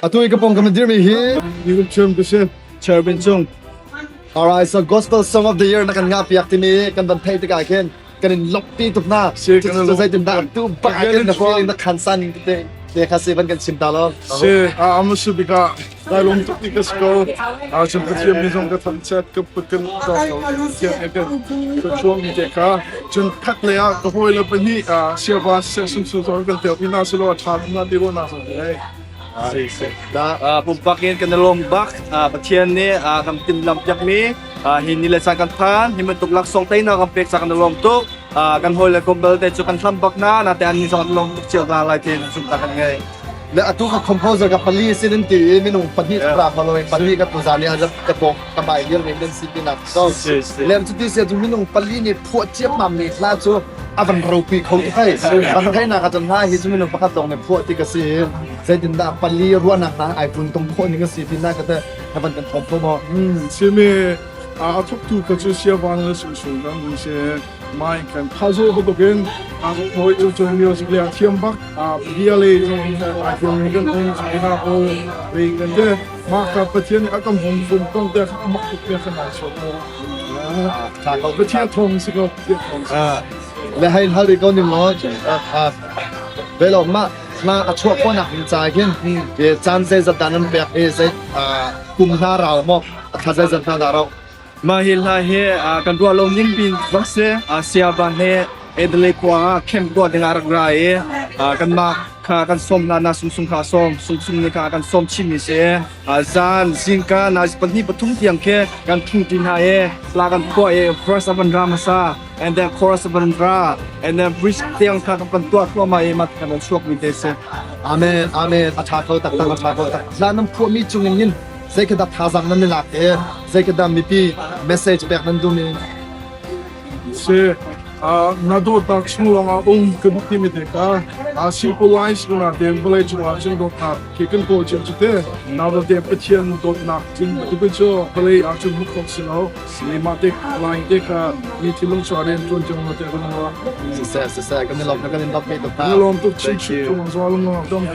Atu i ka pong kan dirmi hi Ni chim ka si. Chairman Cung. Alright, so Gospel Song of the Year na kan ngah piak timi kan van theih tikah khin kan in lawmhpi tuk na. Si, kan in Cu zeitin dah lawmhpi tu bak ah khin na feeling na khansan ning tete te kha si van kan chim ta lo. Si, a am su bika dai lom tuk ti ka si ko. A chim ka thiam mi zong ka tham chat ka put kan ka thiam e kan ka chuang mi te kha cun khat le ah ka hawi le pahnih a siava se sun su zong kan tel ina si lo a tha na ti ro na so hey. Pumpak in kan i lawm bak. Pathian nih kan timhlamh piakmi hi ni le caan kan phan. Hi bantuk laksawng teinak kan pek ca kan i lawm tuk. Kan hawile kom belte cu kan hlam bak hna. Natein an ni zong an lawm tuk cio hna lai tiin zumhnak kan ngei. Le atu ka composer ka pali sin in ti i minung pahnih ra ko lo pali ka tuzan i ka bawk ka mai vial men nan si tinak so lem cu ti sia cu minung pali nih phuah ciammam mi hla cu a van ropi kho tuk hei van theihnak ah cun hla hi cu minung pakhat lawng nih phuah ti ka si zeitindah pali ruahnak hna ai pun tung khawh ning a si ti na ka te na van kan thawm kho maw Simi a thawktu ka cu siavan le sungsung kan um si mai kan thazo bantukin a hoi u cu music le a thiam bak a bia le zong ai thiam kan um na o ve kan te ma ka Pathian nih a kan hung fun tong te mak tuk te kan ai so Pathian thong si ko Pathian thong si Le hei hal ko ning law velo ma ma a chuah khawhnak ding ca hin caan zeizat dah nan pek i zei kum hna rau maw a thla zeizat hna dah rau? Mah hi hla hi kan ruah lo ning pin bak si. Siavan he Adelaide khua ah camp tuah ding ah rak ra i kanmah kha kan sawm hna na sungsung kha sawm sungsung nih kha kan sawm chimmi si. Zan zingka na pahnih pathum tiang khi kan thu ti hna i hla kan phuah i verse a van ra hmasa and then chorus a van ra and then bridge tiang kha kan tuah thluahmah i mah kan chuak mi te si. Amen amen a ṭha kho taktak a ṭha kho tak hla nan phuahmi cung in zei khi dah thazaang nan i lak i zei khi dah mipi message pek nan duh mi? Si na dawtnak chung lawngah um kan timi te kha symbolize na te vawlei cungah cun dawtnak khi kan kawl cio cu te na te Pathian dawtnak cun tu cu vawlei ah cun hmuh khawh si lo mah te line te kha mi thinlung chuah rian tuan cio te kan Siseh siseh kan i lawm kan in lawm tuk kan i lawm tuk chin chin tu zong lung dong.